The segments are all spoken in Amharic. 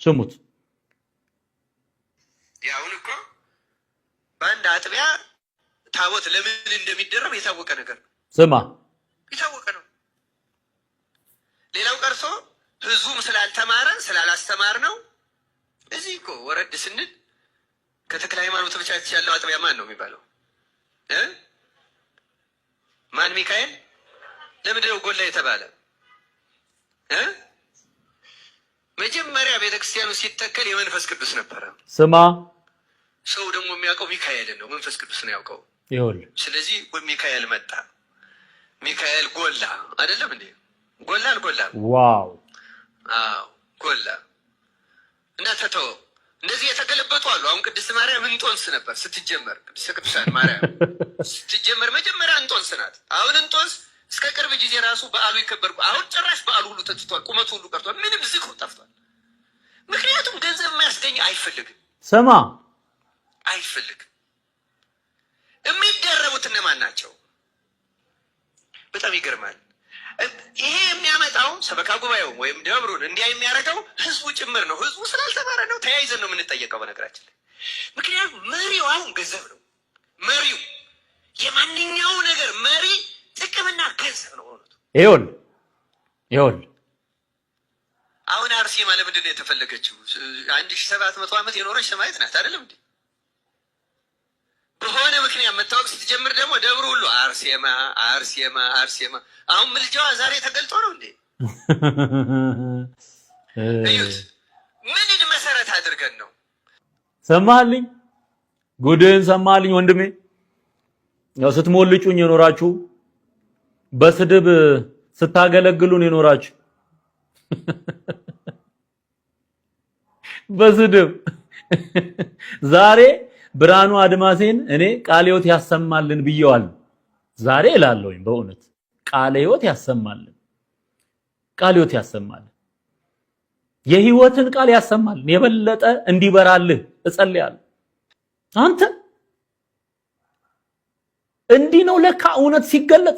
ስሙት። አሁን እኮ በአንድ አጥቢያ ታቦት ለምን እንደሚደረብ የታወቀ ነገር ነው። ስማ፣ የታወቀ ነው። ሌላው ቀርቶ ህዝቡም ስላልተማረ ስላላስተማር ነው። እዚህ እኮ ወረድ ስንል ከተክለ ሃይማኖት በታች ያለው አጥቢያ ማን ነው የሚባለው? ማን? ሚካኤል። ለምንድን ነው ጎላ የተባለ? መጀመሪያ ቤተክርስቲያኑ ሲተከል የመንፈስ ቅዱስ ነበረ። ስማ፣ ሰው ደግሞ የሚያውቀው ሚካኤልን ነው፣ መንፈስ ቅዱስ ነው ያውቀው። ይኸውልህ፣ ስለዚህ ሚካኤል መጣ። ሚካኤል ጎላ አይደለም እንዴ? ጎላ አልጎላም? Wow! አዎ ጎላ እና ተተወው። እንደዚህ የተገለበጡ አሉ። አሁን ቅድስት ማርያም እንጦንስ ነበር ስትጀመር። ቅድስተ ቅዱሳን ማርያም ስትጀመር መጀመሪያ እንጦንስ ናት። አሁን እንጦንስ እስከ ቅርብ ጊዜ ራሱ በዓሉ ይከበር። አሁን ጭራሽ በዓሉ ሁሉ ተትቷል። ቁመቱ ሁሉ ቀርቷል። ምንም ዝክሩ ጠፍቷል። ምክንያቱም ገንዘብ የሚያስገኝ አይፈልግም። ስማ፣ አይፈልግም። የሚደረቡት እነማን ናቸው? በጣም ይገርማል። ይሄ የሚያመጣው ሰበካ ጉባኤው ወይም ደብሩን እንዲያ የሚያደርገው ህዝቡ ጭምር ነው። ህዝቡ ስላልተማረ ነው። ተያይዘን ነው የምንጠየቀው በነገራችን ላይ። ምክንያቱም መሪው አሁን ገንዘብ ነው። መሪው የማንኛው ነገር መሪ ጥቅምና ገንዘብ ነው። እውነቱ ይኸውልህ ይኸውልህ አሁን አርሴማ ለምንድን ነው የተፈለገችው? 1700 ዓመት የኖረች ሰማዕት ናት አይደለም እንዴ? በሆነ ምክንያት መታወቅ ስትጀምር ደግሞ ደብሩ ሁሉ አርሴማ አርሴማ አርሴማ። አሁን ምልጃዋ ዛሬ ተገልጦ ነው እንዴ? እዩት። ምንን መሰረት አድርገን ነው? ሰማህልኝ? ጉድህን ሰማህልኝ ወንድሜ? ያው ስትሞልጩኝ የኖራችሁ፣ በስድብ ስታገለግሉን የኖራችሁ፣ በስድብ ዛሬ ብርሃኑ አድማሴን እኔ ቃለ ሕይወት ያሰማልን ብየዋለሁ። ዛሬ እላለሁኝ በእውነት ቃለ ሕይወት ያሰማልን፣ ቃለ ሕይወት ያሰማልን፣ የሕይወትን ቃል ያሰማልን፣ የበለጠ እንዲበራልህ እጸልያለሁ። አንተ እንዲህ ነው ለካ እውነት ሲገለጥ።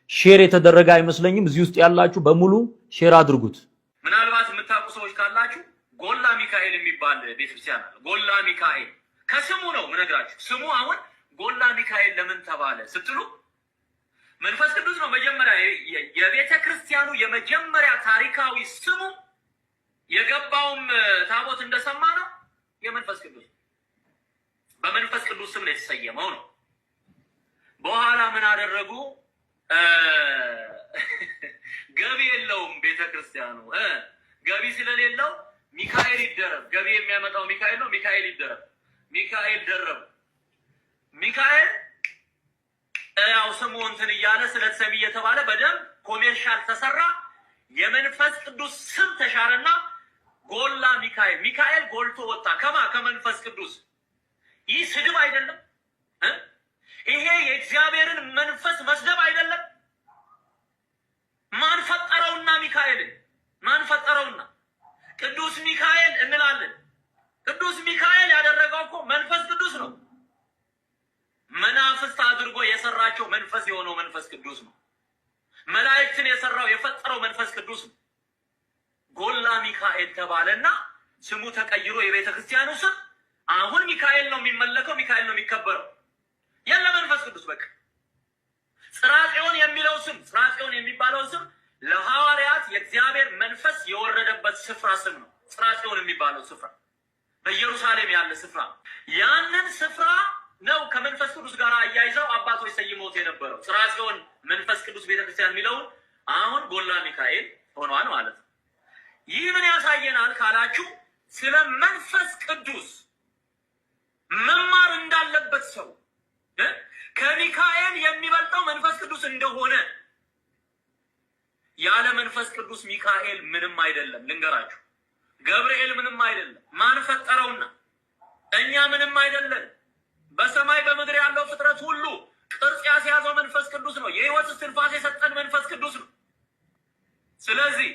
Share የተደረገ አይመስለኝም። እዚህ ውስጥ ያላችሁ በሙሉ share አድርጉት። ምናልባት የምታውቁ ሰዎች ካላችሁ ጎላ ሚካኤል የሚባል ቤተክርስቲያን አለ። ጎላ ሚካኤል ከስሙ ነው ምነግራችሁ። ስሙ አሁን ጎላ ሚካኤል ለምን ተባለ ስትሉ መንፈስ ቅዱስ ነው። መጀመሪያ የቤተ ክርስቲያኑ የመጀመሪያ ታሪካዊ ስሙ የገባውም ታቦት እንደሰማ ነው የመንፈስ ቅዱስ፣ በመንፈስ ቅዱስ ስም ነው የተሰየመው ነው። በኋላ ምን አደረጉ? ገቢ የለውም ቤተ ክርስቲያኑ። ገቢ ስለሌለው ሚካኤል ይደረብ። ገቢ የሚያመጣው ሚካኤል ነው። ሚካኤል ይደረብ። ሚካኤል ደረቡ። ሚካኤል ያው ስሙ እንትን እያለ ስለተሰሚ እየተባለ በደንብ commercial ተሰራ። የመንፈስ ቅዱስ ስም ተሻረና ጎላ ሚካኤል፣ ሚካኤል ጎልቶ ወጣ። ከማ? ከመንፈስ ቅዱስ። ይህ ስድብ አይደለም? ይሄ የእግዚአብሔርን መንፈስ መስደብ አይደለም? ማን ፈጠረውና? ሚካኤልን ማን ፈጠረውና? ቅዱስ ሚካኤል እንላለን። ቅዱስ ሚካኤል ያደረገው እኮ መንፈስ ቅዱስ ነው። መናፍስት አድርጎ የሰራቸው መንፈስ የሆነው መንፈስ ቅዱስ ነው። መላእክትን የሰራው የፈጠረው መንፈስ ቅዱስ ነው። ጎላ ሚካኤል ተባለና ስሙ ተቀይሮ የቤተ ክርስቲያኑ ስም አሁን ሚካኤል ነው የሚመለከው፣ ሚካኤል ነው የሚከበረው። የለ መንፈስ ቅዱስ በቃ። ጽርሐ ጽዮን የሚለው ስም፣ ጽርሐ ጽዮን የሚባለው ስም ለሐዋርያት የእግዚአብሔር መንፈስ የወረደበት ስፍራ ስም ነው። ጽርሐ ጽዮን የሚባለው ስፍራ በኢየሩሳሌም ያለ ስፍራ፣ ያንን ስፍራ ነው ከመንፈስ ቅዱስ ጋር አያይዘው አባቶች ሰይመውት የነበረው። ጽርሐ ጽዮን መንፈስ ቅዱስ ቤተክርስቲያን የሚለውን አሁን ጎላ ሚካኤል ሆኗል ማለት ነው። ይህ ምን ያሳየናል ካላችሁ ስለ መንፈስ ቅዱስ መማር እንዳለበት ሰው፣ ከሚካኤል የሚበልጠው መንፈስ ቅዱስ እንደሆነ። ያለ መንፈስ ቅዱስ ሚካኤል ምንም አይደለም። ልንገራችሁ፣ ገብርኤል ምንም አይደለም። ማን ፈጠረውና? እኛ ምንም አይደለን። በሰማይ በምድር ያለው ፍጥረት ሁሉ ቅርጽ ያስያዘው መንፈስ ቅዱስ ነው። የሕይወት እስትንፋስ የሰጠን መንፈስ ቅዱስ ነው። ስለዚህ